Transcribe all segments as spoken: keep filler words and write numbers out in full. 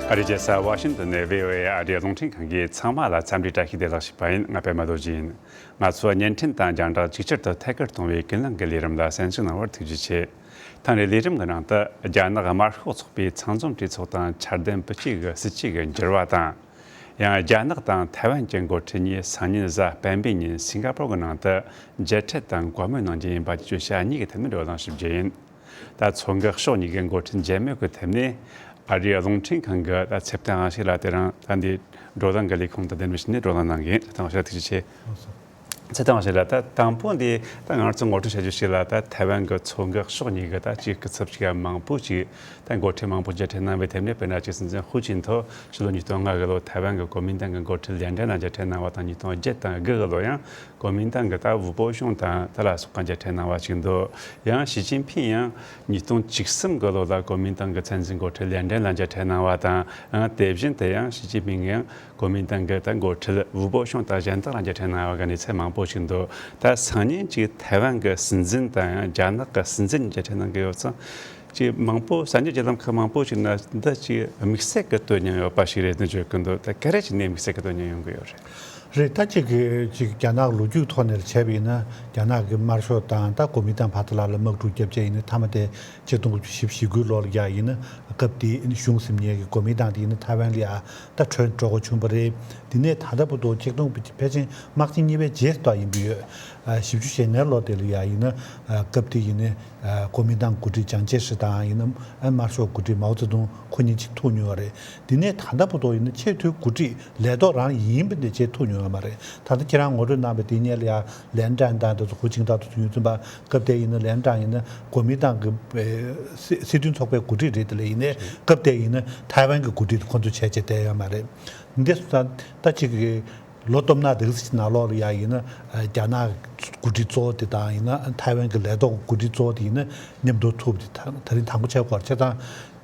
ཨ་རིའི་རྒྱལ་ས་ཝ་ཤིང་ཏོན་ནས་བྷི་ཨོ་ཨེ་ཨ་རིའི་རླུང་འཕྲིན་ཁང་གིས་ཚང་མ་ལ་འཚམས་འདྲི་བཀྲ་ཤིས་བདེ་ལེགས་ཞུས་པ་ཡིན། ང་པད་མ་རྡོ་རྗེ་ཡིན། ང་ཚོ་བརྙན་འཕྲིན་དང་རྒྱང་བསྒྲགས་ཅིག་ཅར་དུ་ཐད་ཀར་གཏོང་བའི་ཀུན་གླེང་གི་ལས་རིམ་ལ་གསན་གཟིགས་གནང་བར་ཐུགས་རྗེ་ཆེ། ཐེངས་རེའི་ལས་རིམ་གྱི་ནང་དུ་རྒྱ་ནག་དམར་ཤོག་ཚོགས་པའི་ཚང་འཛོམས་གྲོས་ཚོགས་དང་འཆར་ལྡན་བུ་སྐྱེས་ཀྱི་སྲིད་བྱུས་ཀྱི་འགྱུར་བ་དང་། ཡང་རྒྱ་ནག་དང་ཐའེ་ཝན་གྱི་འགོ་ཁྲིད་གཉིས་སང་ཉིན་གཟའ་སྤེན་པའི་ཉིན་སིང་ག་པོར་གྱི་ནང་དུ་མཇལ་འཕྲད་དང་བཀའ་མོལ་གནང་རྒྱུ་ཡིན་པ་བཅས་བརྗོད་བྱ་གཉིས་ཀྱི་ཐད་ནས་བགྲོ་གླེང་ཞུ་རྒྱུ་ཡིན། ད་མཚོ་འགག་ཕྱོགས་གཉིས་ཀྱི་འགོ་ཁྲིད་མཇལ་མོལ་གྱི་ཐད་ནས་ཨ་རིའི་རླུང་འཕྲིན་ཁང་གི་ད་ཚེ་བརྟན་དབང་ཕྱུག་ལགས་དེ་རིང་ད་འདི་བགྲོ་གླེང་གི་ལས་ཁུངས་དང་ལྡན་པ་ཞིག་ནས་བགྲོ་གླེང་གནང་གི་ཡིན། ཚེ་བརྟན་དབང་ཕྱུག་ལགས་ཐུགས་རྗེ་ཆེ། ཚེ་བརྟན་དབང་ཕྱུག་ལགས། ད་དང་པོ་འདི་ད་ང་ཚོ་ངོ་སྤྲོད་བྱ་རྒྱུ་ཞིག་ལ། ད་ཐའེ་ཝན་གྱི་མཚོ་འགག་ཕྱོགས་གཉིས་ཀྱི་ད་ཅིག་སྐུ་ཚབ་ཅིག་ཡང་མང་པོ་ཅིག་ད་འགོ་ཁྲིད་མང་པོ་མཇལ་འཕྲད་གནང་བའི་ཐད་ནས། དཔེར་ན་ཅིག་སྲིད་འཛིན་ཧུའུ་ཅིན་ཐའོ་ཕྱི་ལོ་ཉིས་སྟོང་ལྔ་གི་ལོ་ཐའེ་ཝན་གྱི་གོ་མིན་ཏང་གི་འགོ་ཁྲིད་ལན་ཀྲན་ལ་མཇལ་འཕྲད་གནང་བ་དང་། ཉིས་སྟོང་བརྒྱད་དང་དགུ་གི་ལོ་ཡང་གོ་མིན་ཏང་གི་ད་ཝུ་པོ་ཤུང་དང་དེ་ལ་སོགས་པ་མཇལ་འཕྲད་གནང་བ་ཅིག་འདུག། ཡང་ཞི་ཅིན་ཕིང་ཡང་ཉིས་སྟོང་བཅུ་གསུམ་གི་ལོ་ལ་གོ་མིན་ཏང་གི་ཚན་རྩལ་འགོ་ཁྲིད་ལན་ཀྲན་ལ་མཇལ་འཕྲད་གནང་བ་དང་། ཡང་དེ་བཞིན་དུ་ཡང་ཞི་ཅིན་ཕིང་ཡང་གོ་མིན་ཏང་གི་ད་འགོ་ཁྲིད་ཝུ་པོ་ཤུང་དང་གཞན་དག་ལ་མཇལ་འཕྲད་གནང་བ་གི་གནས་ཚུལ་མང་པོ་ཞིག་འདུག། ད་སང་ཉིན་ཅིག་ཐའེ་ཝན་གྱི་སྲིད་འཛིན་དང་ཡང་རྒྱ་ནག་གི་སྲིད་འཛིན་མཇལ་འཕྲད་གནང་གི་ཡོད་ཙང་། ཅིག་མང་པོ་གསར་འགྱུར་བརྒྱུད་ལམ་ཁག་མང་པོ་ཞིག་ན་འདི་ཅིག་དམིགས་བསལ་གྱི་དོན་སྙིང་ཡོད་པ་ཞིག་རེད་འདུག་བརྗོད་ཀྱི་འདུག། ད་ག་རེ་བྱས་ནས་དམིགས་བསལ་གྱི་དོན་སྙིང་ཡོང་གི་ཡོད་རེད། རེད། ད་ཅིག་གི་ཅིག་རྒྱ་ནག་ལོ་རྒྱུས་ཐོག་ནས་བྱས་པ་ཡིན་ན། རྒྱ་ནག་གི་དམར་ཤོག་དང་ད་གོ་མིན་ཏང་བར་དུ་ལ་ལ་དམག་འཁྲུག་བརྒྱབ་བྱས་ཡིན་ན། མཐའ་མ་དེ་ཆིག་སྟོང་དགུ་བརྒྱ་བཞི་བཅུ་ཞེ་དགུའི་ལོ་ལ་ཡ་ཡིན་ན། སྐབས་དེའི་གཞུང་ཟིན་མཁན་གྱི་གོ་མིན་ཏང་དེ་ཡིན་ན་ཐའེ་ཝན་ལ་ཡ་ད་བྲོས་འགྲོ་དགོས་བྱུང་བ་རེད། དེ་ནས་ད་ལྟ་བར་དུ་ཆིག་སྟོང་ཕལ་ཆེར་དམག་ཆེན་གཉིས་པའི་རྗེས་སུ་ད་ཡིན་པ་ཡོད། ཨ། བཞི་བཅུ་ཞེ་ལྔའི་ལོ་དེ་ལ་ཡ་ཡིན་ན། ཨ། སྐབས་དེ་ཡིན་ན། ཨ། གོ་མིན་ཏང་འགོ་ཁྲིད་ཅང་ཅེ་ཧྲི་དང་ཡིན་ན། ཨ། དམར་ཤོག་འགོ་ཁྲིད་མའོ་ཙེ་ཏུང་ཁོ་གཉིས་གཅིག་ཐུག་མྱོང་བ་རེད། དེ་ནས་ད་ལྟ་བར་དུ་ཡིན་ན་ཆེས་མཐོའི་འགོ་ཁྲིད་ལས་ཐོག་རང་ཡིན་པ་འདི་བྱས་ཐུག་མྱོང་ཡོད་མ་རེད། ད་ལྟ་ཁྱེད་རང་ངོ་སྤྲོད་གནང་པའི་དེ་སྔོན་ལ་ཡ་ལན་ཀྲན་དང་དེ་ཚོ་ཧུའུ་ཅིན་ཐའོ་དེ་ཚོ་ཡོད་ཙམ་པ། སྐབས་དེ་ཡིན་ན་ལན་ཀྲན་ཡིན་ན་གོ་མིན་ཏང་གི་ཨེ་སྲིད་སྲིད་དོན་ཚོགས་པའི་འགོ་ཁྲིད་རེད། དེ་ལས་ཡིན་ནའི་སྐབས་དེ་ཡིན་ན་ཐའེ་ཝན་གྱི་འགོ་ཁྲིད་དེ་ཁོ་ཚོ་བྱས་བྱས་བསྡད་ཡོད་མ་རེད། འདི་སོང་ཙང་ད་ཅིག་གི་ལོ་སྟོབས་ན་དེ་ཚོ་ནང་ལོགས་ལ་ཡ་ཡིན་ན། ཨ། རྒྱ་ནག་འགོ་ཁྲིད་གཙོ་བོ་དེ་དང་ཡིན་ན་ཐའེ་ཝན་གྱི་ལས་ཐོག་འགོ་ཁྲིད་གཙོ་བོ་དེ་ཡིན་ན་མཉམ་དུ་ཐུག་པ་དེ་ད་ད་རིང་དང་པོ་ཆགས་ཀྱི་ཡོད་རེད། བྱས་ཙང་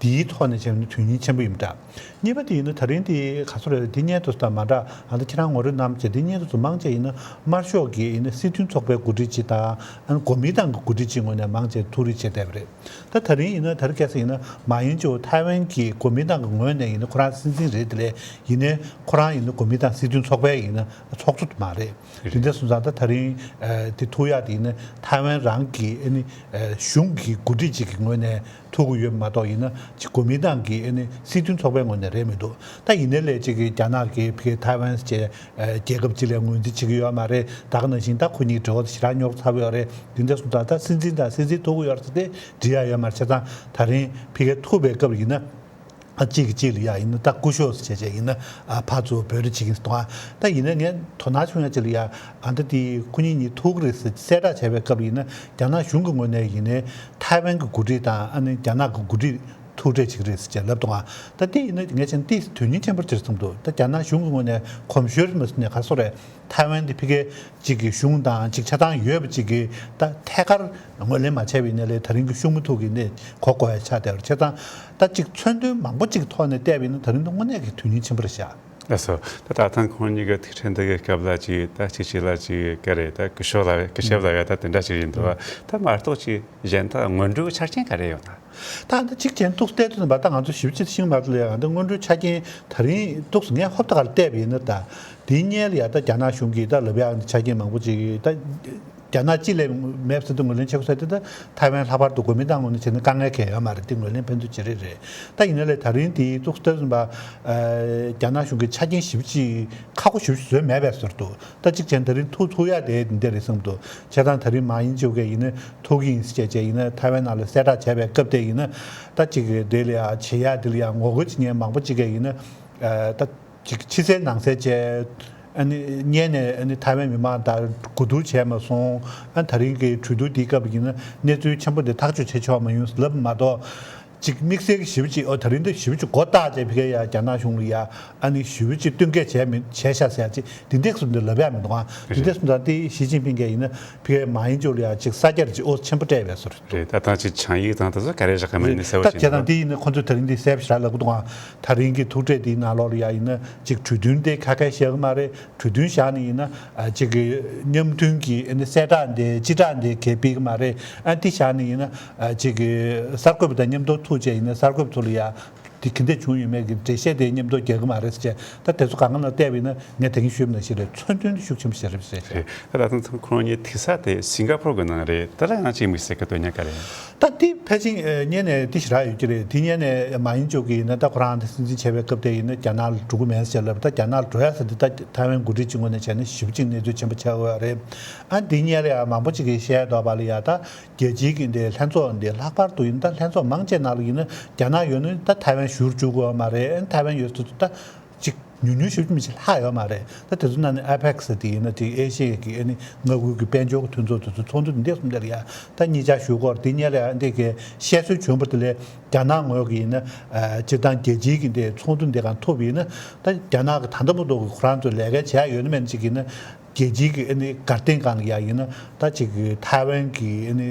དེའི་ཐོག་ནས་བྱས་ན་དོན་སྙིང་ཆེན་པོ་ཡིན་པ་འདྲ། གཉིས་པ་དེ་ཡིན་ན་ད་རིང་དེ་ག་ཚོད་རེད། དེ་སྔོན་དུ་དང་མ་འདྲ། ཨ། ད་ཁྱེད་རང་ངོ་སྤྲོད་གནང་བྱས་དེ་སྔོན་དུ་མང་ཆེ་ཡིན་ན་དམར་ཤོག་གི་ཡིན་ན་སྲིད་དོན་ཚོགས་པའི་འགོ་ཁྲིད་ཅིག་དང་། ཨ། གོ་མིན་ཏང་གི་འགོ་ཁྲིད་ཅིག་ངོས་ནས་མང་ཆེ་ཐུགས་རེ་བྱས་བསྡད་པ་རེད། ད་ད་རིང་ཡིན་ན་ད་རིང་ཁ་སང་ཡིན་ན་མཱ་ཡིན་ཅུ་ཐའེ་ཝན་གྱི་གོ་མིན་ཏང་གི་ངོས་ནས་ཡིན་ན་ཁོ་རང་སྲིད་འཛིན་རེད། དེ་ལས་ཡིན་ནའི་ཁོ་རང་ཡིན་ན་གོ་མིན་ཏང་སྲིད་དོན་ཚོགས་པའི་ཡིན་ན་ཚོགས་གཙོ་དེ་མ་རེད། དེ་འདྲ་སོང་ཙང་ད་ད་རིང་ཨ་དེ་ཐུག་ཡག་དེ་ཡིན་ན་ཐའེ་ཝན་རང་གི་ཨ་ནི་ཨ་གཞུང་གི་འགོ་ཁྲིད་ཅིག་གི་ངོས་ནས་ཐུག་གི་ཡོད་མ་གཏོགས་ཡིན་ན་ཅིག་གོ་མིན་ཏང་གི་ཨ་ནི་སྲིད་དོན་ཚོགས་པའི་ངོས་ནས་རེད་མི་འདུག། ད་ཡིན་ནའི་ལས་ཅིག་གི་རྒྱ་ནག་གིས་ཕ་གི་ཐའེ་ཝན་ཟེར་བྱས་ཨ་རྒྱལ་ཁབ་ཅིག་ལ་ངོས་འཛིན་བྱེད་ཀྱི་ཡོད་མ་རེད། ད་ག་ནང་བཞིན་ད་ཁོ་གཉིས་འབྲེལ་བ་དེ་ཞེ་དྲག་རྙོག་དྲ་ཚ་པོ་ཡོད་རེད། དེ་འདྲ་སོང་ཙང་ད་སྲིད་འཛིན་དང་སྲིད་འཛིན་ཐུག་གི་ཡོད་རེད་ཟེར་ཏེ་འགྲིག་ཡག་ཡོད་མ་རེད། བྱས་ཙང་ད་རིང་ཕ་གི་ཐུག་པའི་སྐབས་ཡིན་ན། ཨ་གཅིག་གིས་གཅིག་ལ་ཡ་ཡིན་ན་ད་སྐུ་ཞབས་ཟེར་བྱས་བྱས་ཡིན་ན། ཨ་ཕར་ཚུར་འབོད་རེས་བྱེད་ཀྱིན་འདུག་ཨ། ད་ཡིན་ན་ངས་དོ་སྣང་བྱུང་ཡ་ཅིག་ལ་ཡ། ཨ་ད་དེ་ཁོ་གཉིས་གཉིས་ཐུག་གི་རེད་ཟེར་གསལ་བསྒྲགས་བྱས་པའི་སྐབས་ཡིན་ན། རྒྱ་ནག་གཞུང་གི་ངོས་ནས་ཡིན་ནའི་ཐའེ་ཝན་གྱི་འགོ་ཁྲིད་དང་ཨ་ནི་རྒྱ་ནག་གི་འགོ་ཁྲིད་ཐུག་འཕྲད་བྱེད་ཀྱི་རེད་ཟེར་བྱས་ལབ་འདུག་ཨ། ད་དེ་ཡིན་ན་ངས་བྱས་ན་དེ་དོན་སྙིང་ཆེན་པོ་ཅིག་རེད་བསམ་འདུག། ད་རྒྱ་ནག་གཞུང་གི་ངོས་ནས་གོམས་ཤོར་མ་ཟིན་ནས་ག་སོ་རེད། ཐའེ་ཝན་དེ་ཕ་གི་གཅིག་གི་གཞུང་དང་གཅིག་ཆ་ཚང་ཡོད་པ་གཅིག་གི་ད་ཐད་ཀར་ངོས་ལེན་མ་བྱས་པ་ཡིན་ན་ལས་ད་རིང་གི་ཤུགས་མ་ཐུག་གི་ནས་གོ་དགོས་ཡ་ཆགས་བསྡད་པ་རེད། བྱས་ཙང་ད་གཅིག་མཚོན་དོན་མང་པོ་གཅིག་ཐོག་ནས་བལྟས་པ་ཡིན་ན་ད་རིང་འདི་དངོས་གནས་ཀྱི་དོན་སྙིང་ཆེན་པོ་རེད་ཤག། ལགས་སོ། ད་ད་ཐེངས་ཁོང་གཉིས་ཀྱི་ཐུག་འཕྲད་འདི་གི་སྐབས་ལ་ཅིག་ད་གཅིག་གཅིག་ལ་ཅིག་ག་རེ་ད་སྐུ་ཞབས་ལ་སྐུ་ཞབས་ལ་ཡ་ད་དེ་འདྲ་ཅིག་ཡིན་འདུག་བ། ད་མ་གཏོགས་ཅིག་གཞན་དག་སྔོན་འགྲོའི་ཆ་རྐྱེན་ག་རེ་ཡོད་ན། ད་ད་གཅིག་བྱས་ན་ཏོག་ཙམ་བལྟས་དུས་ཙམ་པ་ད་ང་ཚོ་ཞིབ་ཅིག་ཤེས་མ་ཐུབ་ལ་ཡ། ད་སྔོན་འགྲོའི་ཆ་རྐྱེན་ད་རིང་ཏོག་ཙམ་ངས་ཧོབ་ཏེ་ག་ལ་བལྟས་པ་ཡིན་ན། ད་དེའི་སྔོན་ལ་ཡ་ད་རྒྱ་ནག་གཞུང་གིས་ད་ལབ་ཡག་ཆ་རྐྱེན་མང་པོ་ཅིག་ད། རྒྱ་ནག་སྤྱི་ལ་མེད་ཟེར་དུས་ངོས་ལེན་བྱེད་དགོས་ཟེར་དུས་ད་ཐའེ་ཝན་ལྷག་པར་དུ་གོ་མིན་ཏང་ངོས་ནས་བྱས་ན་དཀའ་ངལ་གང་ཡང་ཡོད་མ་རེད། དེ་ངོས་ལེན་ཕན་ཐོགས་ཅིག་རེད་རེད། ད་ཡིན་ན་ལས་ད་རིང་དེའི་ཏོག་ཙམ་བལྟས་ཙམ་པ། ཨ་རྒྱ་ནག་གཞུང་གིས་ཆ་རྐྱེན་ཞེ་པོ་ཅིག་ཁག་པོ་ཞེ་པོ་ཅིག་བཟོས་མེད་པའི་ཟེར་འདུག། ད་གཅིག་བྱས་ན་ད་རིང་ཐུག་ཐུག་ཡག་དེ་འདི་འདྲ་རེད་བསམ་འདུག། བྱས་ཙང་ད་རིང་མཱ་ཡིན་ཅུ་གིས་ཡིན་ན་ཐུག་གི་ཡིན་ཟེར་བྱས་བྱས་ཡིན་ན་ཐའེ་ཝན་ནང་ལ་གསལ་བསྒྲགས་བྱས་པའི་སྐབས་དེ་ཡིན་ན། ད་གཅིག་གི་དེ་ལ་ཡ་བྱེད་ཡག་དེ་ལ་ཡ་ངོ་རྒོལ་བྱེད་མཁན་མང་པོ་ཅིག་གིས་ཡིན་ན། ཨ་ད། ཅིག་ཕྱི་གསལ་ནང་གསལ་བྱས། ཨ་ནི་སྔོན་ནས་ཨ་ནི་ཐའེ་ཝན་མི་མང་དང་གོ་བསྡུར་བྱས་མ་སོང་། ཨ་ད་རིང་གི་གྲོས་བསྡུར་འདིའི་སྐབས་ཡིན་ན་གནས་ཚུལ་ཆེན་པོ་འདི་ཐག་གཅོད་བྱེད་ཆོག་མ་ཡོང་ལབ་མ་གཏོགས། ཅིག་དམིགས་བསལ་གྱི་ཞེ་པོ་ཅིག་ཨོ་ད་རིང་འདི་ཞེ་པོ་ཅིག་མགོ་བཏགས་བྱས་ཕ་གིར་ཡ་རྒྱ་ནག་གཞུང་ལ་ཡ་ཨ་ནི་ཞེ་པོ་ཅིག་སྟོན་སྐད་བྱས་མི་བྱས་ཤག་ཟེར་ཡ་ཅིག་འདི་འདྲ་ཟེར་འདི་ལབ་ཡ་མི་འདུག་ཨ། འདི་འདྲ་ཟེར་ད་འདི་ཞི་ཅིན་ཕིང་གིས་ཡིན་ན་ཕ་གིར་མཱ་ཡིན་ཅུ་ལ་ཡ་ཅིག་ས་རྒྱ་རེ་ཅིག་ཨོ་ཆེན་པོ་སྤྲད་པའི་བཟོ་རེད། རེད། ད་ཐེངས་ཅིག་ཆིངས་ཡིག་དང་དེ་ཚོ་ག་རེ་རག་གི་མེད་ནི་གསལ་པོ་ད་ཅིག་བྱས་ཙང་འདི་ཡིན་ན་ཁོང་ཚོས་ད་རིང་འདི་གསལ་པོ་ཞེ་དྲག་ལབ་གི་འདུག་ཨ། ད་རིང་གི་ཐུག་འཕྲད་འདིའི་ནང་ལོགས་ལ་ཡ་ཡིན་ན་ཅིག་གྲོས་མཐུན་དེ་ཁ་ཁ་བཞག་གི་མ་རེད། གྲོས་མཐུན་བཞག་ནས་ཡིན་ན་ཨ་ཅིག་གི་མཉམ་མཐུན་གྱི་ཨ་ནི་གསལ་བསྒྲགས་འདི་སྤྱི་བསྒྲགས་འདི་གས་སྤེལ་གི་མ་རེད། ཨ་འདི་བཞག་ནས་ཡིན་ན་ཨ་ཅིག་གི་གསར་འགོད་པ་དང་མཉམ་དུ་ཐུག་བྱས་ཡིན་ན་གསར་འགོད་པ་ཚོ་ལ་ཡ། དེ་ག་འདྲ་བྱུང་ཡོད་མེད་ཀྱི་འགྲེལ་བཤད་དེ་མཉམ་དུ་རྒྱག་གི་མ་རེད་ཟེར་བྱས། ད་དེ་ཚོ་གང་ག་ནང་བལྟས་པ་ཡིན་ན་ངས་ད་གིན་ཞུས་པ་ནང་བཞིན་རེད། མཚོན་དོན་དེ་ཤུགས་ཆེན་པོ་ཞིག་རེད་ཟེར་བྱས། རེད། ད་ད་ཐེངས་ཁོང་གཉིས་ཐུག་ས་དེ་སིང་ག་པོར་གི་ནང་རེད། ད་ལ་ཡང་ཅིག་མི་ཟེར་གི་དོན་གཉེར་ག་རེད། ད་དེ་ཕལ་ཆེར་ཨ་སྔོན་ནས་དེ་ཞེ་དྲག་ཡོད་ཀྱི་རེད། དེ་སྔོན་ནས་མ་ཡིན་ཅོག་གིས་ཡིན་ན་ད་ཁོ་རང་དེ་སྲིད་འཛིན་བྱས་པའི་སྐབས་དེ་ཡིན་ན་རྒྱ་ནག་ལ་འགྲོ་གི་མེད་ཟེར་ལབ། ད་རྒྱ་ནག་ལ་འགྲོ་ཡ་ཟེར་དེ་ད་ཐའེ་ཝན་འགོ་ཁྲིད་ཀྱི་ངོས་ནས་བྱས་ན་ཞེ་པོ་ཅིག་གནས་ཚུལ་ཆེན་པོ་ཆགས་ཡོད་རེད། ཨ་འདི་སྔོན་ལ་ཡང་མང་པོ་ཅིག་གིས་བཤད་འདུག་པ་ལ་ཡ། ད་རྒྱལ་སྤྱིའི་གི་འདི་ལྷན་ཚོགས་འདི་ལྷག་པར་དུ་ཡིན་ན་ད་ལྷན་ཚོགས་མང་ཆེ་ནང་ལ་ཡིན་ན་རྒྱ་ནག་ཡོད་ན་ད་ཐའེ་ཝན་བཞུར་བཅུག་གི་ཡོད་མ་རེད། ཨ་ཐའེ་ཝན་ཡོད་ཚད་ད་ཅིག་ཉུང་ཉུང་ཞེ་པོ་ཅིག་ལྷག་ཡོད་མ་རེད། ད་དེ་ཚོ་ནང་ནས་ཨེ་པེག་ཟེར་དེ་ཡིན་ན་ཅིག་ཨེ་ཤི་ཡའི་གི་ཨ་ནི་མངའ་ཁུལ་གྱི་དཔལ་འབྱོར་གྱི་མཐུན་ཚོགས་དེ་ཚོ་ཚོགས་འདུ་འདི་འདྲ་གསུམ་དེ་ལ་ཡ་ད་གཉིས་ཆ་ཞུ་སྐོར་དེ་སྔོན་ལ་ཡ་འདི་གི་བཤད་སྲོལ་བྱུང་བ་དེ་ལས་རྒྱ་ནག་ངོས་ཀྱི་ཡིན་ན་ཨ་སྤྱིར་བཏང་རྒྱལ་སྤྱིའི་གི་འདི་ཚོགས་འདུ་འདི་གང་ཐུབ་ཡིན་ན་ད་རྒྱ་ནག་གི་ད་ལྟ་བར་དུ་གི་ཁོ་རང་ཚོས་ལས་ཀ་བྱས་ཡོད་ན་མེད་ན་ཅིག་ཡིན་ན་རྒྱལ་སྤྱིའི་གི་ཨ་ནི་གར་སྟེགས་སྒང་ལ་ཡ་ཡིན་ན་ད་ཅིག་གི་ཐའེ་ཝན་གི་ཨ་ནི་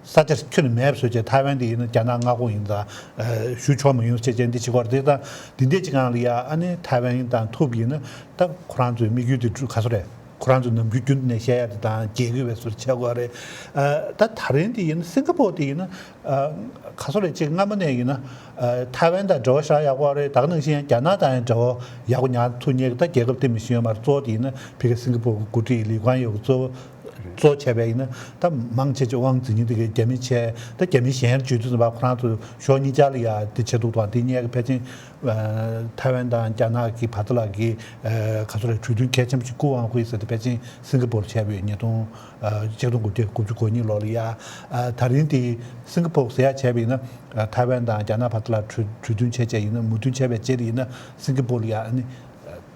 ས་ཆ་ཁྱོན་ནས་མེད་པ་བཟོ་བྱས། ཐའེ་ཝན་དེ་ཡིན་ན་རྒྱ་ནག་མངའ་ཁོངས་ཡིན་ཙང་ཨ་ཞུ་ཆོག་མ་ཡོང་བྱས་བྱས་འདི་བྱེད་ཀྱི་ཡོད་རེད། དེ་དང་འདི་འདྲས་ཅིག་སྒང་ལ་ཡ་ཨ་ནི་ཐའེ་ཝན་དང་ཐུབ་ཡིན་ན་ད་ཁོ་རང་ཚོའི་དམིགས་ཡུལ་དེ་ག་ཚོད་རེད། ཁོ་རང་ཚོ་ནམ་རྒྱུན་རྒྱུན་ནས་བཤད་ཡ་དེ་དང་འགལ་གྱི་ཡོད་པའི་བཟོ་འདྲ་ཆགས་ཀྱི་ཡོད་རེད། ཨ་ད་ད་རིང་དེ་ཡིན་ན་སིང་ག་པོར་དེ་ཡིན་ན་ཨ་ག་ཚོད་རེད། ཅིག་སྔ་མོ་ནས་ཡིན་ན་ཨ་ཐའེ་ཝན་དང་འབྲེལ་བ་ཞེ་དྲག་ཡག་པོ་རེད། ད་ག་ནང་བཞིན་རྒྱ་ནག་དང་ཡང་འབྲེལ་བ་ཡག་པོ་ཉར་ཐུབ་མཁན་གྱི་ད་རྒྱལ་ཁབ་དེ་མི་ཤེས་ཡོད་མ་རེད། གཙོ་བོ་དེ་ཡིན་ན་ཕ་གི་སིང་ག་པོར་གྱི་འགོ་ཁྲིད་ལི་ཀུང་ཡའོ་གཙོ་བོ་གཙོ་བོ་བྱས་པ་ཡིན་ན་ད་མང་ཆེ་ཆེ་ཝང་ཙི་ཉིན་དེ་གའི་རྒྱ་མི་བྱས། ད་རྒྱ་མི་གཞན་བརྗོད་དུས་ཙམ་པ་ཁོ་རང་ཚོ་ཕྱོགས་གཉིས་ཆ་ལ་ཡ་དེ་བྱེད་འདུག་དང་དེ་གཉིས་ཀྱི་ཕལ་ཆེར་ཨ་ཐའེ་ཝན་དང་རྒྱ་ནག་གི་བར་དུ་ལ་གི་ཨ་ག་ཚོད་རེད། གྲོས་མཐུན་གལ་ཆེན་པོ་ཞིག་བསྐུར་འོང་ཁུལ་ཟེར་དེ་ཕལ་ཆེར་སིང་ག་པོར་བྱས་པའི་ཉིས་སྟོང་ཨ་ཆིག་སྟོང་དགུ་བརྒྱ་དགུ་བཅུ་གོ་གཉིས་ལོ་ལ་ཡ། ཨ་ད་རིང་དེ་སིང་ག་པོར་ཟེར་ཡ་བྱས་པ་ཡིན་ན་ཨ་ཐའེ་ཝན་དང་རྒྱ་ནག་བར་དུ་ལ་གྲོས་གྲོས་མཐུན་བྱས་བྱས་ཡིན་ན་མོས་མཐུན་བྱས་པའི་རྗེས་ལ་ཡིན་ན་སིང་ག་པོར་ལ་ཡ་ཨ་ནི་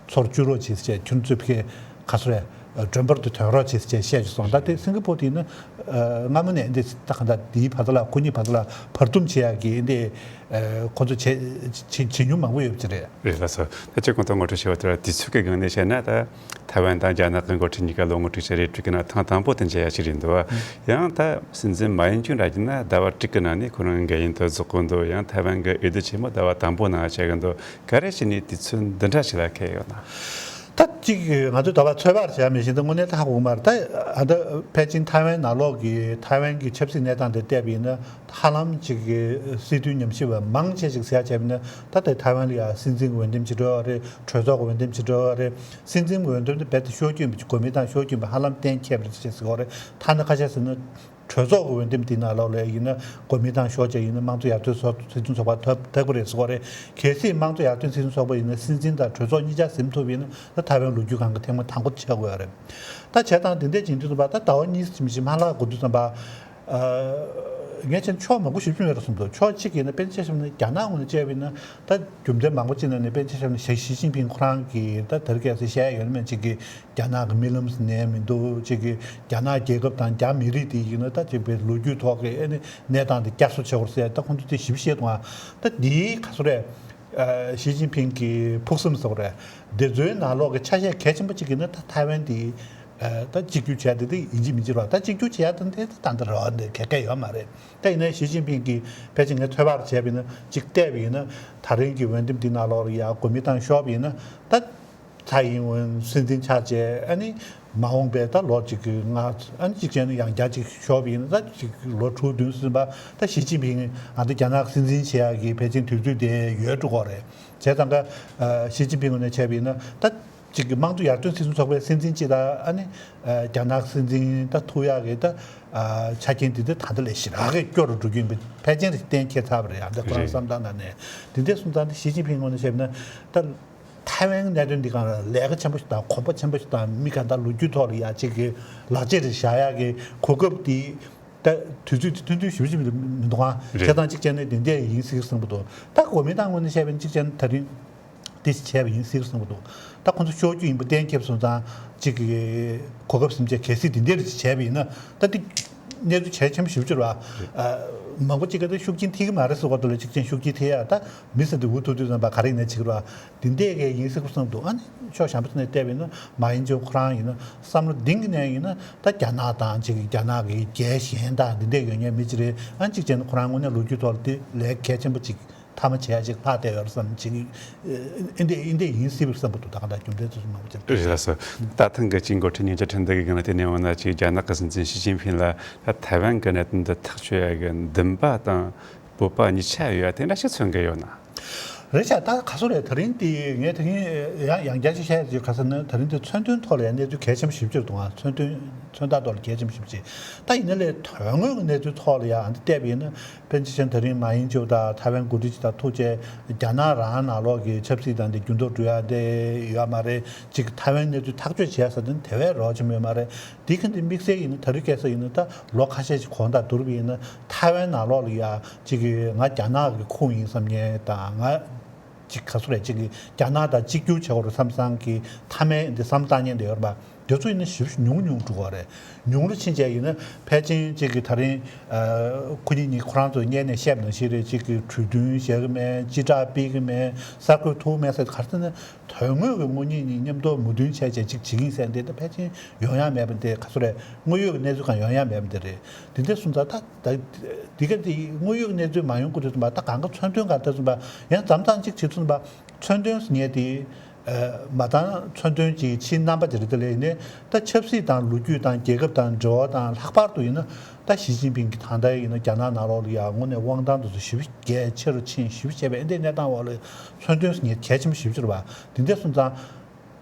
ཚུར་བཅུག་རོགས་བྱེད་ཟེར་བྱས། ཁྱོད་ཚོས་ཕ་གི་ག་ཚོད་རེད། མགྲོན་པོར་དུ་ཐོན་རོགས་བྱེད་ཟེར་བྱས་བཤད་ཀྱི་སོང་། ད་དེ་སིང་ག་པོར་དེ་ཡིན་ན་ཨ་སྔ་མོ་ནས་འདི་ད་ག་འདྲ་དེའི་བར་དུ་ལ་ཁོ་གཉིས་བར་དུ་ལ་བར་འདུམ་བྱེད་ཡག་གི་འདི་ཨ་ཁོ་ཚོ་བྱེད་བྱེད་བྱེད་མྱོང་མང་པོ་ཡོད་པ་ཅིག་རེད། རེད་ལགས་སོ། ད་ཅི་གོང་དུ་ངོ་སྤྲོད་བྱས་པ་ལྟར་དུས་ཚོད་ཀྱི་སྒང་ནས་བཤད་ན་ད་ཐའེ་ཝན་དང་རྒྱ་ནག་གི་འགོ་ཁྲིད་གཉིས་ཀ་ལོ་ངོ་དྲུག་ཅུ་རེ་དྲུག་གི་ནང་ཐེངས་དང་པོ་དེ་མཇལ་ཡ་ཞིག་རེད་འདུག་བ། ཡང་ད་སྲིད་འཛིན་མ་ཡིན་ཅུན་ར་གྱིས་ན་ཟླ་བ་དྲུག་གི་ནང་ནས་ཁོ་རང་འགན་ཡུན་དུ་རྫོགས་གི་འདུག། ཡང་ཐའེ་ཝན་གྱི་འོས་བསྡུ་ཆེན་མོ་ཟླ་བ་དང་པོ་ནང་བྱེད་ཀྱི་འདུག། ག་རེ་བྱས་ནས་དུས་ཚོད་འདི་འདྲ་ཞིག་ལ་འཁེལ་ཡོད་ན། ད་གཅིག་ང་ཚོས་ད་བར་ཚོད་དཔག་བྱས་མི་ཤེས། ད་དངོས་གནས་ད་ཧ་གོ་གི་མ་རེད། ད་ཨ་ད་ཕལ་ཆེར་ཐའེ་ཝན་ནང་ལོགས་ཀྱི་ཐའེ་ཝན་གྱི་ཆབ་སྲིད་གནས་སྟངས་དེ་བལྟས་པ་ཡིན་ན་ཧ་ལམ་ཅིག་གི་སྲིད་དོན་ཉམས་ཞིབ་པ་མང་ཆེ་ཅིག་ཟེར་ཡ་བྱས་པ་ཡིན་ན་ད་ལྟའི་ཐའེ་ཝན་ལ་ཡ་སྲིད་འཛིན་གྱི་འོས་འདེམས་ཅིག་འགྲོ་བ་རེད། གྲོས་ཚོགས་ཀྱི་འོས་འདེམས་ཅིག་འགྲོ་བ་རེད། སྲིད་འཛིན་གྱི་འོས་འདེམས་དེ་རྦད་དེ་ཤོག་སྐྱོན་པ་ཅིག་གོ་མིན་ཏང་ཤོག་སྐྱོན་པ་ཧ་ལམ་གཏན་འཁེལ་བ་རེད་ཅེས་ཟེར་གྱི་ཡོད་རེད། ཐ་ན་ཁ་ཤས་ཟེར་ན། གྲོས་ཚོགས་ཀྱི་འོས་འདེམས་དེའི་ནང་ལོགས་ལ་ཡིན་ན་གོ་མིན་ཏང་ཤོག་བྱས་ཡིན་ན་དམངས་གཙོ་ཡར་ཐོན་ཚོགས་སྲིད་སྐྱོང་ཚོགས་པ་ཐོབ་ཐུབ་ཀྱི་རེད་ཟེར་གྱི་ཡོད་རེད། གལ་སྲིད་དམངས་གཙོ་ཡར་ཐོན་སྲིད་སྐྱོང་ཚོགས་པ་ཡིན་ན་སྲིད་འཛིན་དང་གྲོས་ཚོགས་གཉིས་ཆ་ཟིན་ཐུབ་པ་ཡིན་ན་ད་ཐའེ་ཝན་ལོ་རྒྱུས་སྒང་གི་ཐེངས་མ་དང་པོ་ཆགས་ཀྱི་ཡོད་རེད། ད་བྱས་ཙང་དེ་འདྲས་ཅིག་ཡིན་དུས་ཙམ་པ་ད་ཟླ་བ་གཉིས་ཙམ་ཞིག་མ་ལྷག་འགོར་དུས་ཙམ་པ། ཨ་ངས་བྱས་ན་ཕྱོགས་མང་པོ་ཞེ་པོ་ཅིག་ཡོད་རེད་བསམ་འདུག། ཕྱོགས་གཅིག་ཡིན་ན་དཔེར་ན་ཆ་བཞག་ན་རྒྱ་ནག་ངོས་ནས་བྱས་པ་ཡིན་ན་ད་རྒྱུ་མཚན་མང་པོ་ཅིག་ནང་ནས་དཔེར་ན་ཆ་བཞག་ན་ཞི་ཞི་ཅིན་ཕིང་ཁོ་རང་གིས་ད་དེ་རིང་ཁ་སང་བཤད་ཡ་ཡོད་ན་མེད་ཅིག་གིས། རྒྱ་ནག་གི་རྨི་ལམ་ཟེར་ནས་མི་འདུག། གཅིག་གིས་རྒྱ་ནག་རྒྱལ་ཁབ་དང་རྒྱ་མི་རིགས་དེ་ཡིན་ན་ད་གཅིག་པའི་ལོ་རྒྱུས་ཐོག་གི་ཨ་ནི་གནས་སྟངས་དེ་བསྐྱར་གསོ་བྱེད་དགོས་ཟེར། ད་ཁོང་ཚོ་དེ་ཞིབ་བཤད་འདུག་ཨ། ད་འདིའི་ག་ཚོད་རེད། ཨ་ཞི་ཅིན་ཕིང་གི་ཕུགས་བསམ་ཟེར་བ་རེད། འདི་ཚོའི་ནང་ལོགས་ཀྱི་ཆ་ཤས་གལ་ཆེན་པོ་གཅིག་ཡིན་ན་ད་ཐའེ་ཝན་དེ་ཨ་ད་གཅིག་གྱུར་བྱས་དེ་དེ་ཡིན་གཅིག་མིན་གཅིག་རེད་བ། ད་གཅིག་གྱུར་བྱེད་ཡ་དེ་འདི་ད་ད་རེད་བ། འདི་ག་གེ་ཡོད་མ་རེད། ད་ཡིན་ན་ཞི་ཅིན་ཕིང་གིས་ཕལ་ཆེར་ངས་ཚོད་དཔག་བྱས་པ་ཡིན་ན་གཅིག་བལྟས་པ་ཡིན་ན་ད་རིང་གི་འོས་འདེམས་འདི་ནང་ལོགས་ལ་ཡ་གོ་མིན་ཏང་ཤོར་བ་ཡིན་ན་ད། ཚའེ་ཨིན་ཝེན་སྲིད་འཛིན་ཆགས་རྗེས་ཨ་ནི་མ་འོངས་པའི་ད་ལོ་གཅིག་གི་ང་ཨ་ནི་གཅིག་བྱས་ན་ཡང་བསྐྱར་གཅིག་ཤོར་བ་ཡིན་ན་ད་གཅིག་ལོ་དྲུག་བདུན་ཟིན་པ་ད་ཞི་ཅིན་ཕིང་ཨ་ད་རྒྱ་ནག་སྲིད་འཛིན་བྱེད་ཡག་གི་ཕལ་ཆེར་དུས་ཚོད་དེ་ཡོལ་འགྲོ་གི་རེད། བྱས་ཙང་ཀ་ཨ་ཞི་ཅིན་ཕིང་ངོས་ནས་བྱས་པ་ཡིན་ན་ད་གཅིག་གི་དམངས་གཙོ་ཡར་ཐོན་སྲིད་གཞུང་ཚོགས་པའི་སྲིད་འཛིན་སྤྱི་དང་ཨ་ནི་ཨ་རྒྱ་ནག་སྲིད་འཛིན་ད་ཐུག་ཡག་གི་ད་ཨ་ཆ་རྐྱེན་དེ་ད་ད་ལྟ་ལས་ཞེ་དྲག་གི་སྐྱོ་རུ་འགྲོ་གི་ཡིན་པ་ཕལ་ཆེར་གཏན་འཁེལ་ཚར་བ་རེད། ཨ་ད་ཁོ་རང་རེད། བསམ་སྟངས་ནང་ནས་དེ་འདྲ་སོང་ཙང་ད་ཞི་ཅིན་ཕིང་ངོས་ནས་བྱས་པ་ཡིན་ན་ད། ཐའེ་ཝན་གནད་དོན་འདི་སྒང་ལ་ལས་ཀ་ཆེན་པོ་ཞིག་དང་གོམ་པ་ཆེན་པོ་ཞིག་དང་མི་གང་དག་ལོ་རྒྱུས་ཐོག་ལ་ཡ་གཅིག་གི་ལག་རྗེས་རེ་བཞག་ཡག་གི་གོ་སྐབས་འདི་ད་དུས་ཚོད་འདི་ཐུང་ཐུང་ཞེ་པོ་ཅིག་མི་འདུག་ཨང་། རེད། བྱས་ཙང་གཅིག་བྱས་ན་འདི་འདྲས་ཡིན་སྲིད་བསམ་གྱི་འདུག། ད་གོ་མིན་ཏང་ངོས་ནས་བཤད་པ་ཡིན་གཅིག་བྱས་ན་ད་རིང་འདི་བྱས་པ་ཡིན་སྲིད་བསམ་གྱི་འདུག། ད་ཁོང་ཚོ་ཤོར་རྒྱུ་ཡིན་པ་གཏན་འཁེལ་སོང་ཙང་གཅིག་གི་གོ་སྐབས་ཟིན་བྱས་གལ་སྲིད་འདི་འདྲས་བྱས་པ་ཡིན་ན་ད་འདི། གནས་ཚུལ་གལ་ཆེན་པོ་ཞེ་པོ་ཅིག་རེད་བ། ཨ་མང་པོ་ཅིག་གིས་ད་ཤུགས་རྐྱེན་ཐེབས་ཀྱི་མ་རེད་ཟེར་བ་དེ་ལ་གཅིག་ཅན་ཤུགས་རྐྱེན་ཐེབས་ཡ་ད་མི་ཟེར་དེ་འུ་ཐུག་དུས་ཙམ་པ་ག་རེ་ཡིན་ན་བྱེད་ཀྱི་རེད་བ། འདི་འདྲས་ཀྱི་ཡིན་སྲིད་པ་བསམ་འདུག། ཨ་ནི་ཕྱོགས་གཞན་པ་ནས་བལྟས་པ་ཡིན་ན་མ་ཡིན་ཅོག་ཁོ་རང་ཡིན་ན་བསམ་བློ་གཏིང་གི་ནས་ཡིན་ན་ད་རྒྱ་ནག་དང་ཅིག་རྒྱ་ནག་གི་རྒྱལ་གཞན་དང་འདི་འདྲས་ཡོད་མཁན་མི་ཅིག་རེད། ཨ་ནི་གཅིག་བྱས་ན་ཁོ་རང་དངོས་གནས་ལོ་རྒྱུས་ཐོག་ལ་དེ་ལས་གལ་ཆེན་པོ་ཅིག་མཐའ་མ་བྱས་ཡ་ཅིག་ལྷག་བསྡད་ཡོད་རེད་བསམ་ཅིག་ཨེ་འདི་ཨེ་འདི་ཡིན་སྲིད་པའི་བསམ་པ་འདུག། ད་ག་འདྲ་རྒྱུ་མཚན་དེ་ཚོ་མང་པོ་ཅིག་རེད། རེད་ལགས་སོ། ད་ཐེངས་ཀྱི་ཅིག་འགོ་ཁྲིད་ཉིན་བརྒྱ་ཁྲི་འདི་གི་སྒང་ལ་དེ་ནས་འོ་ན་ཅིག་རྒྱ་ནག་གི་སྲིད་འཛིན་ཞི་ཅིན་ཕིང་ལ་ད་ཐའེ་ཝན་གི་གནད་དོན་འདི་ཐག་གཅོད་ཡ་གི་འདུན་པ་དང་སྤོབས་པ་གཉིས་ཆ་ཡོད་ཡ་དེ་འདྲ་ཞིག་མཚོན་གི་ཡོད་ན། རེད་ཤག་ད་ག་སོ་རེད། ད་རིང་དེ་ངས་དེ་རིང་ཡང་ཡང་བསྐྱར་ཅིག་བཤད་ཡ་ཅིག་ག་ས་ན། ད་རིང་དེ་མཚོན་དོན་ཐོག་ལ་ཡང་གནས་ཚུལ་གལ་ཆེན་པོ་ཞེ་པོ་ཅིག་འདུག་ཨ། མཚོན་དོན་མཚོན་རྟགས་ཐོག་ལ་གལ་ཆེན་པོ་ཞེ་པོ་ཅིག་ད་ཡིན་ན་ལས་དོན་དངོས་ཀྱི་གནས་ཚུལ་ཐོག་ལ་ཡང་འདི་བལྟས་པ་ཡིན་ན། པེན་ཅི་ཆན་ད་རིང་མ་ཡིན་ཅིའུ་དང་ཐའེ་ཝན་འགོ་ཁྲིད་ཅིག་དང་ཐུག་བྱས་རྒྱ་ནག་རང་ནང་ལོགས་ཀྱི་ཆབ་སྲིད་དང་དེ་འགྱུར་ལྡོག་འགྲོ་ཡ་དེ་ཡོད་མ་རེད། ཅིག་ཐའེ་ཝན་གནས་ཚུལ་ཐག་གཅོད་བྱས་ས་དེ་དེ་བས་རོགས་ཆེན་པོ་ཡོད་མ་རེད། དེ་ག་འདི་དམིགས་བསལ་ཡིན་ན་ད་རེས་སྐད་ཆ་ཡིན་ན་ད་ལོ་ཁ་ཤས་ཅིག་གོང་དང་བསྡུར་བ་ཡིན་ན་ཐའེ་ཝན་ནང་ལོགས་ལ་ཡ་ཅིག་གི་ང་རྒྱ་ནག་གི་ཁུངས་ཡིན་བསམ་མཁན་དང་ང་ཅིག་ག་སུ་རེད། ཅིག་གི་རྒྱ་ནག་དང་གཅིག་གྱུར་བྱེད་དགོས་རེད་བསམ་བསམ་གི་མཐའ་མའི་འདི་བསམ་བཏང་མཁན་དེ་ཡོད་རེད་པ། དེ་ཚོ་ཡིན་ན་ཞིབ་ཉུང་ཉུང་འགྲོ་གི་རེད། ཉུང་རུ་ཕྱིན་བྱས་ཡིན་ན་ཕལ་ཆེར་ཅིག་གི་ད་རིང་ཁོ་གཉིས་གཉིས་ཁོ་རང་ཚོ་སྔོན་ནས་བཤད་པ་ནང་བཞིན་རེད། ཅིག་གི་གྲོས་མཐུན་བཞག་གི་མེད། སྤྱི་བསྒྲགས་སྤེལ་གི་མེད། གསར་འགོད་ཐུབ་མེད་ཟེར། ག་རེ་ཟེར་ན་དོན་དངོས་ཀྱི་དངོས་གཉེན་གཉིས་མཉམ་དུ་མོས་མཐུན་བྱས་བྱས་ཅིག་བྱེད་ཀྱི་ཡིན་ཟེར་འདི་ད་ཕལ་ཆེར་ཡོང་ཡ་མེད་པ་འདི་ག་ཚོད་རེད། དངོས་ཡོད་ཀྱི་གནས་ཚུལ་གང་ཡོང་ཡ་མེད་པ་འདི་རེད། འདི་འདྲ་སོང་ཙང་ད་ད་འདི་ག་འདི་དངོས་ཡོད་ཀྱི་གནས་ཚུལ་མ་ཡོང་གི་དུས་ཙམ་པ་ད་གང་ག་མཚོན་དོན་ག་ད་ཙམ་པ་ཡང་འཛམ་ཐང་གཅིག་བྱེད་དུས་ཙམ་པ་མཚོན་དོན་ཟེར་མཁན་དེ་མ་དང་མཚོན་དོན་གྱི་ཕྱིའི་རྣམ་པ་དེ་རེད། དེ་ལས་ནི་ད་ཆབ་སྲིད་དང་ལོ་རྒྱུས་དང་རྒྱལ་ཁབ་དང་འབྲེལ་བ་དང་ལྷག་པར་དུ་ཡིན་ན་ད་ཞི་ཅིན་ཕིང་གི་ད་ལྟ་ཡིན་ན་རྒྱ་ནག་ནང་ལོགས་ལ་ཡ་དངོས་གནས་དབང་ཐང་དེ་ཚོ་ཞེ་པོ་གལ་ཆེ་རུ་ཕྱིན་ཞེ་པོ་བྱས་པའི་ཨེ་འདྲའི་གནས་སྟངས་འོག་ལ་མཚོན་དོན་ཟེར་མཁན་གལ་ཆེན་པོ་ཞེ་པོ་ཅིག་རེད་པ། དེ་འདྲ་སོང་ཙང་།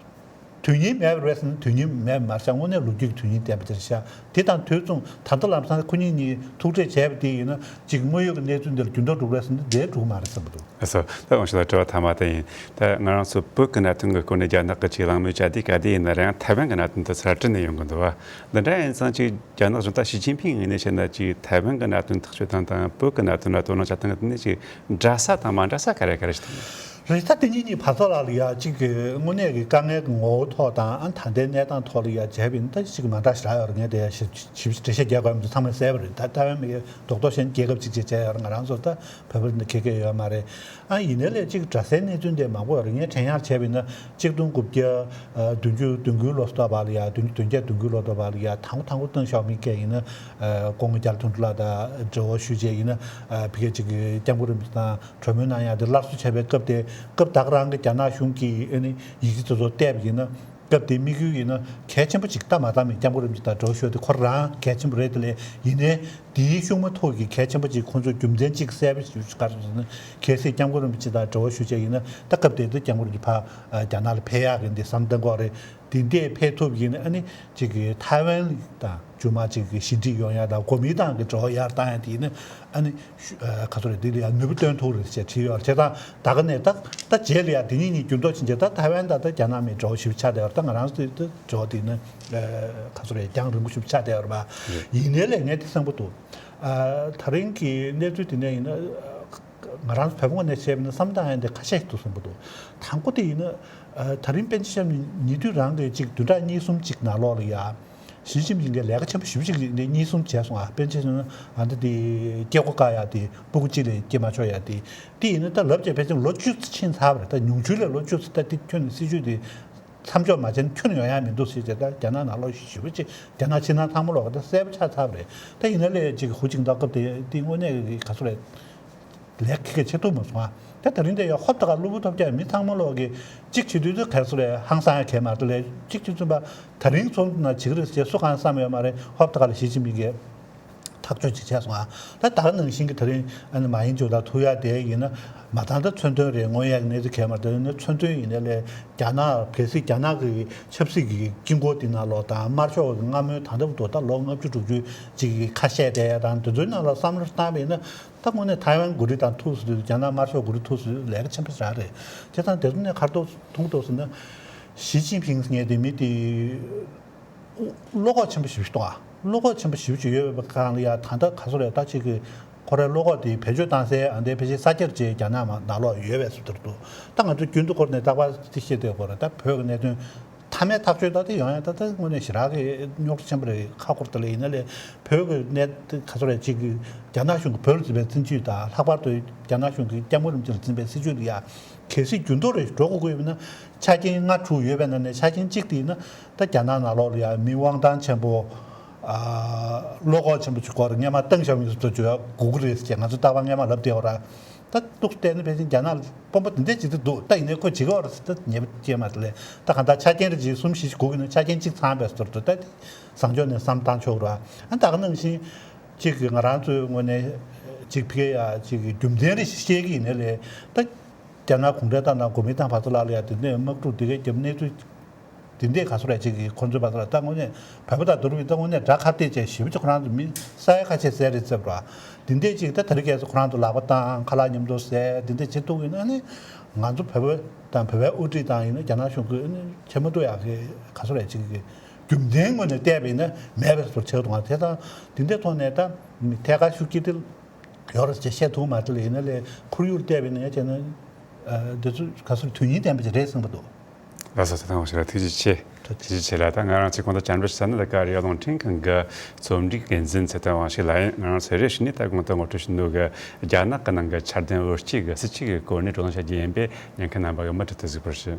དོན་སྙིང་མེད་པ་རེད་ཟེར་ན་དོན་སྙིང་མེད་པ་མ་རེད་ཤག་དངོས་གནས་ལོ་རྒྱུས་ཀྱི་དོན་སྙིང་ལྡན་པ་དེ་རེད་ཤག་དེ་དང་དུས་མཚུངས་ད་ལྟ་ལམ་སང་ཁོ་གཉིས་གཉིས་ཐུག་འཕྲད་བྱས་པ་དེ་ཡིན་ན་གཅིག་དངོས་ཡོད་ཀྱི་གནས་ཚུལ་འདིར་འགྱུར་ལྡོག་འགྲོ་གི་རེད་ཟེར་ན་འདི་འགྲོ་གི་མ་རེད་བསམ་གྱི་འདུག་ཨ་སོ། ད་ཡོང་ཤོག་ད་དྲི་བ་མཐའ་མ་དེ་ཡིན། ད་ང་རང་ཚོ་བོད་ཀྱི་གནད་དོན་གྱི་སྐོར་ནས་རྒྱ་ནག་གིས་ཅིག་གླེང་མོལ་བྱ་དུས་ག་དུས་ཡིན་ན་རང་ཐའེ་ཝན་གྱི་གནད་དོན་དེ་ཚོ་ར་འཕྲོད་ནས་ཡོང་གི་འདུག་བ། འདི་འདྲ་ཡིན་ཙང་ཅིག་རྒྱ་ནག་གཞུང་ད་ཞི་ཅིན་ཕིང་ངོས་ནས་བཤད་ན་ཅིག་ཐའེ་ཝན་གྱི་གནད་དོན་ཐག་གཅོད་སྟངས་དང་བོད་ཀྱི་གནད་དོན་ལ་དོ་སྣང་བྱ་སྟངས་ཀྱི་ཐད་ནས་ཅིག་འདྲ་ས་དང་མ་འདྲ་ས་ག་རེ་ག་རེ་ཞིག་འདུག་རེད། ད་དེ་གཉིས་གཉིས་བར་ཐག་ལ་ལ་ཡ་གཅིག་གི་དངོས་གནས་ཀྱི་དཀའ་ངལ་གྱི་ངོ་བོ་ཐོག་དང་ཨ་ད་ལྟའི་གནས་སྟངས་ཐོག་ལ་ཡ་བྱས་པ་ཡིན་ན་ད་གཅིག་མ་འདྲ་ཞེ་དྲག་ཡོད་རེད། ངས་དེ་ཡ་ཞིབ་ཞིབ་འགྲེལ་བཤད་རྒྱག་དགོས་མི་འདུག་ཚང་མས་གསལ་པོ་རེད། ད་ཐའེ་ཝན་མི་རྡོག་རྡོག་གཞན་རྒྱལ་ཁབ་གཅིག་བྱས་བྱས་ཡོད་རེད། ང་རང་ཚོ་ད་བོད་པ་འདི་ཁེ་ཁེ་ཡོད་མ་རེད། ཨ་ཡིན་ནའི་ལས་གཅིག་འདྲ་སའི་གནས་ཚུལ་འདི་མང་པོ་ཡོད་རེད། ངས་དྲན་ཡག་བྱས་པ་ཡིན་ན་གཅིག་སྟོང་དགུ་བརྒྱ་བདུན་ཅུ་དོན་དགུའི་ལོ་ཐོག་བར་ལ་ཡ་བདུན་བདུན་བརྒྱ་དོན་དགུའི་ལོ་ཐོག་བར་ལ་ཡ་དང་པོ་དང་པོ་ཏེང་ཞའོ་མིང་སྐད་ཡིན་ན་སྐུ་ངོ་རྒྱ་ལོ་དོན་གྲུབ་ལགས་དང་འབྲེལ་བ་ཞུས་བྱས་ཡིན་ན་ཕ་གིར་གཅིག་གི་སྐྱབས་མགོན་རིན་པོ་ཆེ་དང་གྲོས་མོལ་གནང་ཡ་དེ་སླར་གསོ་བྱས་པའི་སྐབས་དེ་སྐབས་ད་ག་རང་གི་རྒྱ་ནག་གཞུང་གིས་ཨ་ནི་ཡིག་ཆ་དེ་ཚོ་བལྟས་པ་ཡིན་ན། སྐབས་དེའི་དམིགས་ཡུལ་ཡིན་ན་གལ་ཆེན་པོ་ཅིག་ད་མ་བཏང་མེད། སྐྱབས་མགོན་རིན་པོ་ཆེ་དང་འབྲེལ་བ་ཞུ་བ་དེ་ཁོ་རང་གལ་ཆེན་པོ་རེད། དེ་ལས་ཡིན་ནའི་དེའི་ཤུགས་མ་ཐུག་གི་གལ་ཆེན་པོ་ཅིག་ཁོང་ཚོས་རྒྱུ་མཚན་གཅིག་གསལ་པོ་ཞུ་ག་རེ་ཟེར་ན་གལ་སྲིད་སྐྱབས་མགོན་རིན་པོ་ཆེ་དང་འབྲེལ་བ་ཞུ་བྱས་ཡིན་ན་ད་སྐབས་དེ་དུས་སྐྱབས་མགོན་རིན་པོ་ཆེ་ཕར་རྒྱ་ནག་ལ་ཕེབས་ཡག་གི་འདི་བསམ་བཏང་གི་ཡོད་རེད། དེ་འདྲས་ཕེབས་ཐུབ་ཡིན་ན་ཨ་ནི་གཅིག་གི་ཐའེ་ཝན་དང་རྗེས་མ་གཅིག་གི་ཞི་འགྲིག་ཡོང་ཡ་དང་གོ་མིན་ཏང་གི་འབྲེལ་བ་ཡར་བཏང་ཡ་དེ་ཡིན་ན་ཨ་ནི། ཤུ་ཨ་ག་ཚོད་རེད། འདི་ལ་ཡང་ནུས་པ་བཏོན་ཐུབ་རེད་ཅེས་བྲིས་ཡོད་རེད། བྱས་ཙང་ད་ག་ནས་ད་ད་རྗེས་ལ་ཡང་དེ་གཉིས་གཉིས་འགྱུར་ལྡོག་ཕྱིན་རྗེས་ད་ཐའེ་ཝན་དང་ད་རྒྱ་ནག་མི་འབྲེལ་བ་ཞིབ་ཆགས་བསྡད་ཡོད་རེད། ད་ང་རང་ཚོའི་ད་འབྲེལ་བ་དེ་ནི་ཨ་ག་ཚོད་རེད། རྒྱང་རིང་པོ་ཞིབ་ཆགས་བསྡད་ཡོད་རེད་པ། ཡིན་ནའི་ལས་ངས་དེ་གསལ་པོ་འདུག་ཨ་ད་རིང་གི་གནས་ཚུལ་དེ་ནས་ཡིན་ན་ང་རང་ཚོ་བོད་པ་ངོས་ནས་བཤད་པ་ཡིན་ན་བསམ་བཏང་ཡ་འདི་ཁ་ཤས་ཤིག་འདུག་བསམ་པ་འདུག་དང་པོ་དེ་ཡིན་ན་ཨ་ད་རིང་པཎ་ཆེན་བཤམས་ཉེ་དུས་རང་གི་ཅིག་བདུན་ཕྲག་གཉིས་གསུམ་ཅིག་ནང་ལོགས་ལ་ཡ། ཞི་ཅིན་ཕིང་གིས་ལས་ཀ་ཆེན་པོ་ཞེ་པོ་ཅིག་འདི་གཉིས་གསུམ་བྱས་སོང་ཨ། པཎ་ཆེན་ཨ་འདི་དེ་སྐྱེ་སྒོ་བཀག་ཡག་དེ་སྤུ་གུ་གཅིག་ལས་སྐྱེ་མ་ཆོག་ཡག་དེ། དེ་ཡིན་ན་ད་ལབ་བྱས་ཕལ་ཆེར་ལོ་བཅུ་ཕྱིན་ཚར་བ་རེད། ད་ཉུང་ཤོས་ལས་ལོ་བཅུ་ད་དེ་ཁྱོན་ནས་སྲིད་ཇུས་དེ་མཚམས་འཇོག་མ་བྱས་ན་ཁྱོན་ནས་ཡོང་ཡག་མི་འདུག་ཟེར་བྱས་ད་རྒྱ་ནག་ནང་ལོགས་ཞེ་པོ་ཅིག་རྒྱ་ནག་ཕྱི་ནང་ཚང་མ་ལོག་ག་ད་གསལ་པོ་ཆགས་ཚར་བ་རེད། ད་ཡིན་ན་ལས་ཅིག་ཧུའུ་ཅིན་ཏའོ་སྐབས་དེ་དེ་དངོས་གནས་ག་ཚོད་རེད། ལས་ཀ་གལ་ཆེ་ཐུབ་མ་སོང་ཨ། ད་ད་རིང་དེ་ཡང་ཧོབ་ཏེ་ག་གློ་བུར་ཐོབ་རྒྱག་མི་ཚང་མ་ལོག་གི་གཅིག་བྱེད་དུས་དུ་གལ་སོ་རེད། ཧང་སང་ཡ་གལ་མ་རེད་ལས་གཅིག་བྱེད་ཚུན་པ་ད་རིང་ཚོགས་འདུ་ནང་བྱེད་ཀྱི་རེད་ཅེས་སུ་གང་བསམ་ཡོད་མ་རེད། ཧོབ་ཏེ་ག་ལ་ཞི་ཅིན་ཕིང་གིས་ཐག་གཅོད་ཅིག་བྱས་སོང་ཨ། ད་ད་ག་ནང་བཞིན་གྱི་ད་རིང་ཨ་ནི་མ་ཡིན་ཇོ་དང་ཐུག་ཡ་དེ་ཡིན་ན་མ་ཐང་ད་མཚོན་དོན་རེད། དངོས་ཡ་གི་གནས་ཚུལ་གལ་མ་རེད། ད་ཡིན་ན་མཚོན་དོན་ཡིན་ན་ལས་རྒྱ་ནག་གལ་སྲིད་རྒྱ་ནག་གི་ཆབ་སྲིད་ཀྱི་དཀྱིལ་འཁོར་དེ་ནང་ལོག་དང་དམར་ཤོག་གི་སྔ་མོའི་ད་ལྟ་བར་དུ་ད་ལོ་ལྔ་བཅུ་དྲུག་ཅུ་ཅིག་གི་ཁ་ཤས་བསྡད་ཡ་དང་དེ་ཚོའི་ནང་ལ་བསམ་བློ་བཏང་བ་ཡིན་ན། ད་དངོས་གནས་ཐའེ་ཝན་འགོ་ཁྲིད་དང་ཐུག་སོང་དུས་རྒྱ་ནག་དམར་ཤོག་འགོ་ཁྲིད་ཐུག་སོང་དུས་ལས་ཀ་ཆེན་པོ་ཞེ་དྲག་རེད། བྱས་ཙང་དེ་ཚོ་ནས་ག་རེ་མཐོང་གི་འདུག་ཟེར་ན། ཞི་ཅིན་ཕིང་ཟེར་མཁན་དེ་མི་དེ་བློ་ཁོག་ཆེན་པོ་ཞེ་པོ་ཞིག་འདུག་ཨ། བློ་ཁོག་ཆེན་པོ་ཞེ་པོ་ཅིག་ཡོད་པའི་སྒང་ལ་ཡ་ད་ལྟ་ག་ཚོད་རེད། ད་ཅིག་གི་ཁོ་རའི་བློ་ཁོག་དེ་བེད་སྤྱོད་བཏང་སའི་ཨ་འདྲའི་ཕལ་ཆེར་ས་ཆར་ཅིག་རྒྱ་ནག་མ་ནང་ལོགས་ཡོད་པའི་བཟོ་འདྲ་འདུག་ད་ང་ཚོ་རྒྱུན་དུ་སྐོར་ནས་རྟག་པར་དེ་བཤད་བསྡད་ཡོད་རེད། ད་བོད་ཀྱི་གནད་དོན་མཐའ་མའི་ཐག་གཅོད་ད་དེ་ཡོང་ཡ་ད་ད་དངོས་གནས་ཞེ་དྲག་གི་རྙོག་དྲ་ཆེན་པོ་རེད། ཁག་ཁུར་དེ་ལ་ཡིན་ན་ལས་བོད་ཀྱི་གནད་དོན་ག་ཚོད་རེད། ཅིག་གི་རྒྱ་ནག་གཞུང་གིས་བོད་ལ་འཛིན་པའི་སྲིད་ཇུས་དང་ལྷག་པར་དུ་རྒྱ་ནག་གཞུང་གིས་སྐྱབས་མགོན་རིན་པོ་ཆེ་ལ་འཛིན་པའི་སྲིད་ཇུས་ལ་ཡ་གལ་སྲིད་འགྱུར་ལྡོག་རེ་འགྲོ་དགོས་ཀྱི་ཡོད་ན་ཆ་རྐྱེན་ལྔ་དྲུག་ཡོད་པའི་ནང་ནས་ཆ་རྐྱེན་གཅིག་དེ་ཡིན་ན་ད་རྒྱ་ནག་ནང་ལོགས་ལ་ཡ་མི་དབང་ཐང་ཆེན་པོ། ཨ་བློ་ཁོག་ཆེན་པོ་ཅིག་དགོས་རེད། སྔོན་མ་ཏེང་ཞའོ་ཕིང་སོགས་ཚོ་སྒུག་གི་རེད་ཟེར་ང་ཚོ་རྟག་པར་སྔོན་མ་ལབ་བསྡད་ཡོད་རེད། ད་ཏོག་ཙམ་བལྟས་ན་ཕལ་ཆེར་རྒྱ་ནག་དཔོན་པོ་དེ་འདྲས་ཅིག་ཏུ་འདུག་ད་ཡིན་ནའི་ཁོ་བྱེད་ཀྱི་ཡོད་རེད་ཟེར་ད་ཉེས་པ་སྐྱེལ་མ་ཐུབ་ལས། ད་གང་ལྟར་ཆ་རྐྱེན་རེ་ཅིག་གསུམ་བཞི་ཞིག་དགོས་ཀྱི་ན་ཆ་རྐྱེན་གཅིག་ཚང་བའི་ཟུར་དུ་ད་དེ་བཟང་ཕྱོགས་ནས་བསམ་བཏང་ཆོག་ར། ཨ་ད་ག་ནང་བཞིན་གཅིག་གི་ང་རང་ཚོའི་ངོས་ནས་གཅིག་ཕ་གི་ཡ་གཅིག་གི་རྒྱུ་མཚན་རེ་ཞིག་བཤད་ཀྱི་ཡིན་ནའི་ལས་ད། རྒྱ་ནག་གུང་ཁྲན་ཏང་དང་གོ་མིན་ཏང་བར་དུ་ལ་ལ་ཡ་དེ་འདྲའི་དམག་འཁྲུག་དེ་གའི་རྒྱབ་གནས་ཚུལ་དེ་འདྲའི་ག་སོ་ར་ཅིག་གིས་ཁོང་ཚོའི་བར་དུ་ལ་ད་དངོས་གནས་བོད་པ་དང་དུ་རུ་མི་ད་དངོས་གནས་དགྲ་ཁ་གཏད་བྱས་ཞེ་པོ་ཅིག་ཁོ་རང་ཚོ་མི་ས་ཡ་ཁ་ཤས་བསད་རེད་ཟེར་བ། དེ་འདྲའི་ཅིག་ད་དེ་རིང་ཁ་སང་ཁོ་རང་ཚོ་ལག་པ་བཏང་ཁ་ལག་མཉམ་དུ་བཟས་དེ་འདྲ་བྱེད་ཐུབ་ཀྱི་ན་ནི་ང་ཚོ་བོད་པ་དང་བོད་པའི་དབུ་ཁྲིད་དང་ཡིན་ན་རྒྱ་ནག་གཞུང་གིས་ནི་ཆེ་མོ་ཏོ་ཡག་གི་ག་སོ་ར་ཅིག་གི་རྒྱུ་མཚན་དངོས་ནས་བལྟས་པ་ཡིན་ན་མེད་པའི་བཟོ་ཆགས་འདུག་ང་དེ་དང་དེ་འདྲའི་ཐོག་ནས་ད་མི་ཐད་ཀར་ཤུགས་ཀྱིས་དེ། ཡོད་རེད་ཅེས་བཤད་ཐུབ་མ་ཐུབ་ལ་ཡིན་ན་ལས་ཁོར་ཡུག་བལྟས་པས་ན་ཡང་བྱས་ན་ཨ་འདི་ཚོ་ག་ཚོད་དོན་སྙིང་ལྡན་པ་ཅིག་རེད་བསམ་གྱི་འདུག་ལགས་སོ། ཚེ་བརྟན་དབང་ཕྱུག་ལགས་ཐུགས་རྗེ་ཆེ། ཐུགས་རྗེ་ཆེ་ལགས། ད་ང་རང་ཚོའི་གོང་དུ་བཅར་འདྲི་ཞུ་ས་ནི་ལ་ཀ་རི་ཡ་རླུང་འཕྲིན་ཁང་གི་རྩོམ་སྒྲིག་འགན་འཛིན་ཚེ་བརྟན་དབང་ཕྱུག་ལགས་ཡིན། ང་རང་ཚོས་རེ་ཞུ་ནི་ད་གོང་དུ་ངོ་སྤྲོད་ཞུ་འདུག་གི་རྒྱ་ནག་གི་ནང་གི་འཆར་ལྡན་དབུལ་སྐྱེས་ཀྱི་སྲིད་བྱུས་ཀྱི་སྐོར་ནས་བགྲོ་གླེང་བྱ་རྒྱུ་ཡིན་པས་ཉན་མཁན་རྣམ་པ་གིས་མུ་མཐུད་དུ་གཟིགས་པར་ཞུ།